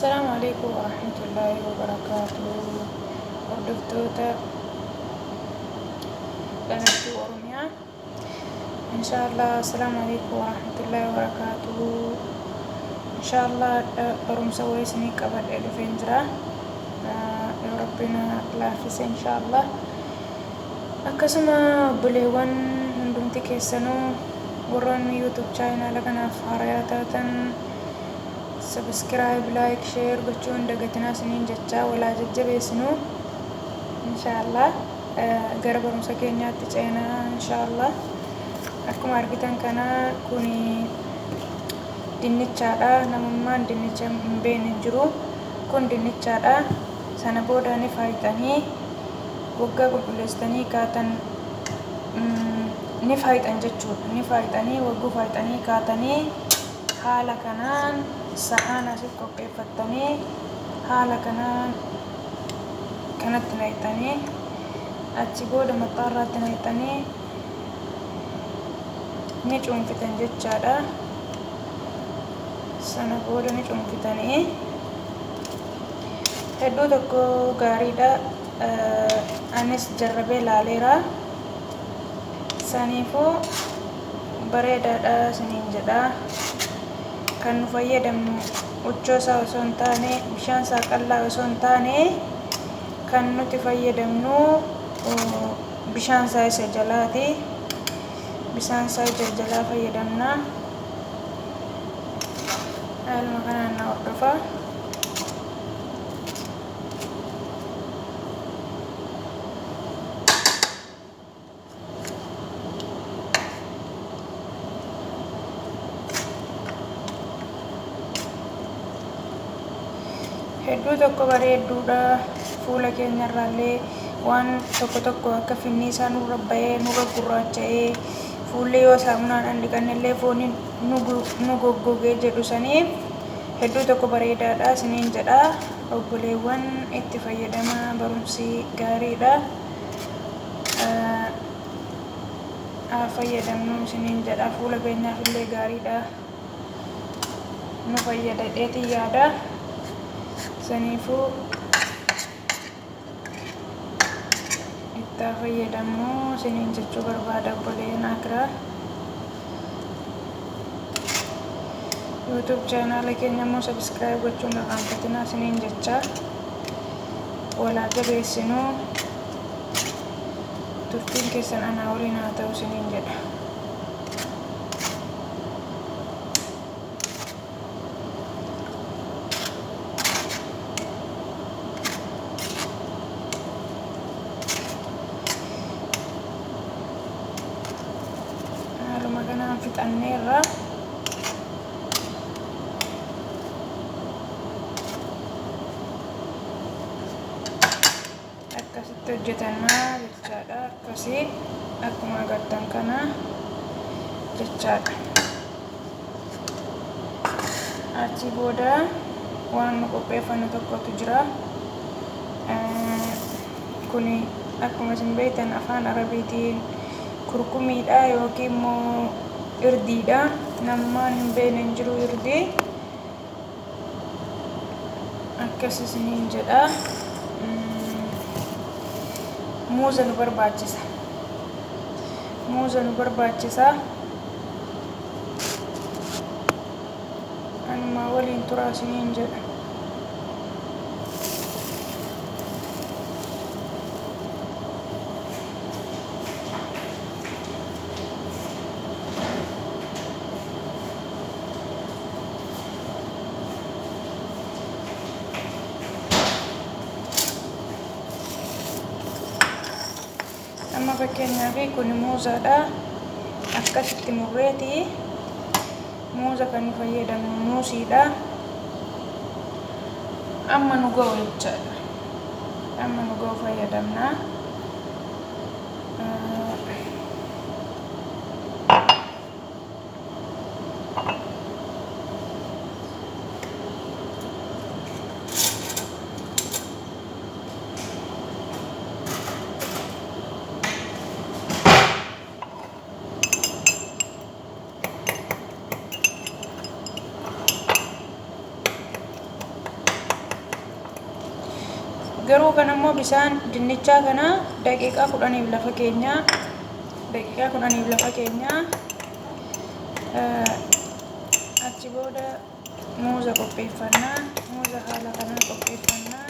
Assalaamu alaikum warahmatullaahi wabarakaatu. Hordoftoota dhalattuu Oromiyaa. Inshaallah assalaamu alaikum warahmatullaahi wabarakaatu. Inshaallah barumsa wayii isinii qabadhee dhufeen jira. Yoo Rabbi na laaffise inshaallah. Akkasuma obboleewwan hundumti keessanuu warroonni YouTube chaayinaala kanaaf haarayaa taatan Subscribe like share gochuu hin dagatinaa isiniin jechaa wal haa jajjabeessinu inshaallah gara barumsa keenyaatti ceenaa inshaallah akkuma argitan kana kuni dinnichaadha namummaan dinnicha hin beekne hin jiru kun dinnichaadha sana booda ni faayixanii waggaa qulqulleessitanii kaatan ni faayixan jechuudha ni faayixanii wagguu faayixanii kaatanii Haala kanaan sahaana asitti qopheeffattanii haala kanaan kanatti naqxanii achi booda maxxaarraatti naqxanii ni cuunfitan jechaadha. Sana booda ni cuunfitanii hedduu tokko gaariidha. Anis jarrabee laaleera. Saniifuu bareedaadha isiniin jedha. Kan nu fayyadamnu huccoo isaa osoo hin taane, bishaan isaa qal'aa osoo hin taane, kan nuti fayyadamnu bishaan isaa isa jalaati. Bishaan isaa isa jalaa fayyadamna. Haaluma kanaan na hordofaa. Hedduu tokko bareedduudha. Fuula keenyarraallee waan tokko tokko akka finniisaa nurra ba'ee nurra gurraacha'ee fuulli yoo saamunaadhaan dhiqannellee fooni nu goggogee jedhu saniif hedduu tokko bareedaadha isiniin jedha. Obboleewwan itti fayyadamaa barumsi gaariidha. Haa fayyadamnu isiniin jedha. Fuula keenyaaf illee gaariidha. Nu fayyada jedheetiin yaada. Saniifuu itti haa fayyadamnu isiniin jechuu barbaada obboleeyyan akiraa. YouTube chaanaala keenya immoo subscribe gochuun hin irraanfatinaa isiniin jecha. Wal haa jabeessinu. Turtiin keessan anaa waliin haa ta'u isiniin jedha. Haaluma kanaan fixanneerra. Akkasitti hojjetannaa jechaadha. Akkasii akkuma agartan kana jechaadha. Achi booda waan nu qopheeffannu tokkotu jira. Kuni akkuma isin beektan afaan Arabiitiin kurkumiidha yookiin immoo irdiidha. Namummaan hin beekne hin jiru irdii. Akkas isiniin jedha. Muuza nu barbaachisa. Muuza nu barbaachisa. Anumaa waliin turaa isiniin jedha. Amma fakkeenyaaf kun muuzaadha. Akkasitti murreeti muuza kan nu fayyadamnu muusiidha. Amma nu ga'u jechaadha. Amma nu ga'u fayyadamna. Garuu kan ammoo bishaan dinnichaa kana daqiiqaa 10f lafa keenya, daqiiqaa 10f lafa keenya. Achi booda muuza qopheeffannaa. Muuza haala kanaan qopheeffannaa.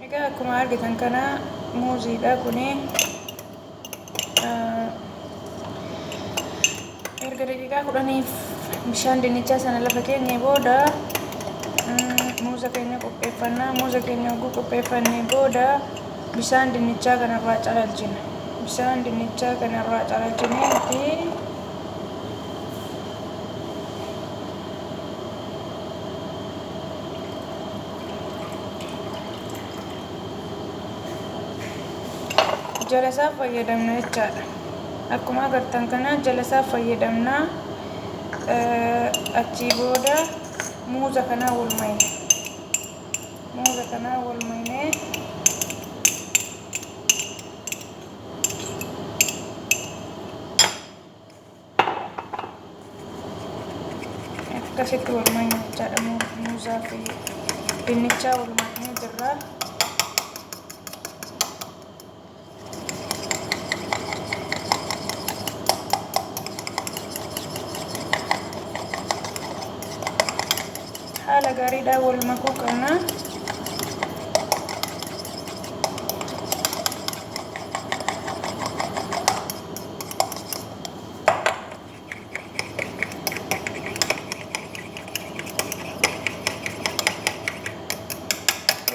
Egaa akkuma argitan kana muuziidha kuni. Erga daqiiqaa 10f bishaan dinnichaa sana lafa keenye booda muuza keenya qopheeffannaa. Muuza keenya hogguu qopheeffannee booda bishaan dinnichaa kanarraa calalchina. Bishaan dinnichaa kanarraa calalchineeti jala isaa fayyadamna jechaadha. Akkuma agartan kana jala isaa fayyadamna. Achii booda muuza kanaa wal mayne. Muuza kanaa wal maynee akkasitti wal mayne jechaadha. Muuzaa fi dinnichaa wal maknee jirra. Haala gaariidhaan wal makuu qabna.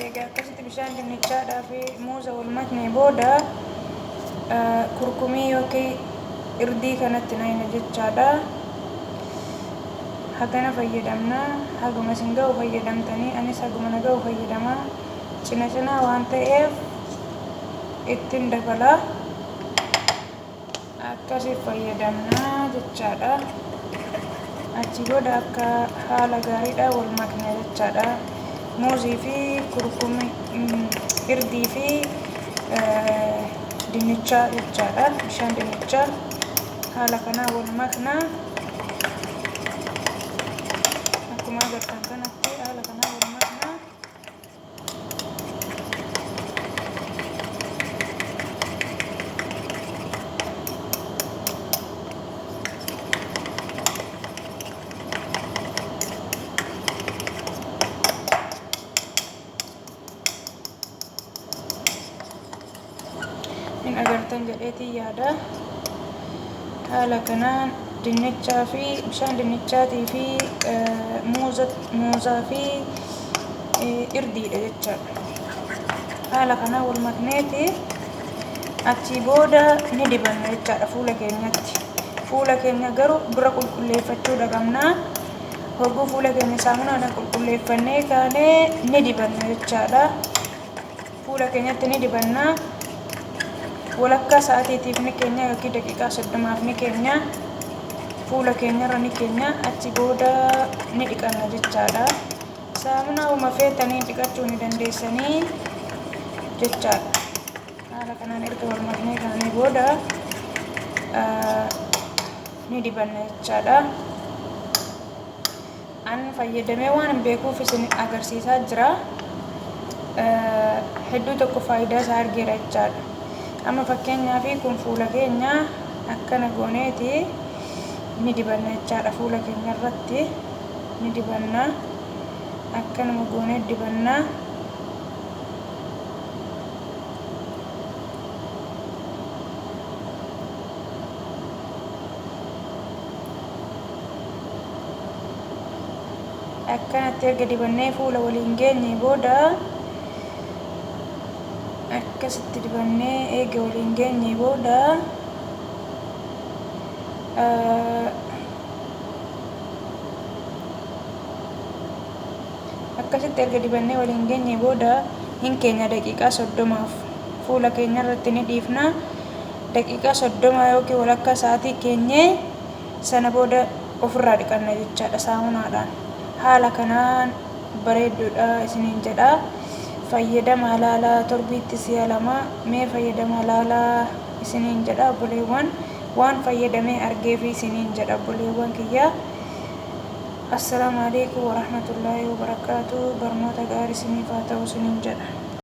Egaa akkasitti bishaan dinnichaadhaa fi muuza wal maknee booda kurkumii yookiin irdii kanatti naqna jechaadha. Hagana fayyadamna. Haguma isin ga'u fayyadamtanii, anis haguma na ga'u fayyadama. Cina cinaa waan ta'eef ittiin dabala. Akkasi fayyadamna jechaadha. Achi booda akka haala gaariidhaan wal makna jechaadha. Muuzii fi kurkumii, irdii fi dinnichaa jechaadha. Bishaan dinnichaa haala kanaan wal makna. Akkuma agartan kanatti haala kanaan wal makna. Hin agartan jedheetiin yaada. Haala kanaan dinnichaa fi bishaan dinnichaatii fi muuzaa fi irdiidha jechaadha. Haala kanaan wal makneeti achii booda ni dibanna jechaadha fuula keenyatti. Fuula keenya garuu dura qulqulleeffachuudha qabna. Hogguu fuula keenya saamunaadhaan qulqulleeffannee kaanee ni dibanna jechaadha. Fuula keenyatti ni dibanna. Walakkaa sa'aatiitiif ni keenya yookiin daqiiqaa 30f ni keenya. Fuula keenyarra ni keenya, achi booda ni dhiqanna jechaadha. Saamunaa uma feetaniin dhiqachuu ni dandeessanii jechaadha. Haala kanaan erga wal maknee kaanee booda ni dibanna jechaadha. An fayyadamee waan hin beekuuf isin agarsiisaa jira. Hedduu tokko faayidaa isaa argeera jechaadha. Amma fakkeenyaaf kun fuula keenya akkana gooneeti ni dibanna jechaadha. Fuula keenya irratti ni dibanna. Akkanuma goonee dibanna. Akkanatti erga dibannee fuula waliin geenye booda Akkasitti dibannee eega waliin geenye booda, akkasitti erga dibannee waliin geenye booda hin keenya daqiiqaa 30f fuula keenya irratti ni dhiifna. Daqiiqaa 30 yookiin walakkaa sa'aatii keenyee sana booda ofirraa dhiqanna jechaadha saamunaadhaan. Haala kanaan bareedduudha isiniin jedha. Fayyadamaa laalaa, torbiitti si'a 2 mee fayyadamaa laalaa isiniin jedha obboleewwan. Waan fayyadamee argeefi isiniin jedha obboleewwan kiyya. Assalaamu alaikum warahmatullaahi wabarakaatu. Barnoota gaarii isiniif haa ta'u isiniin jedha.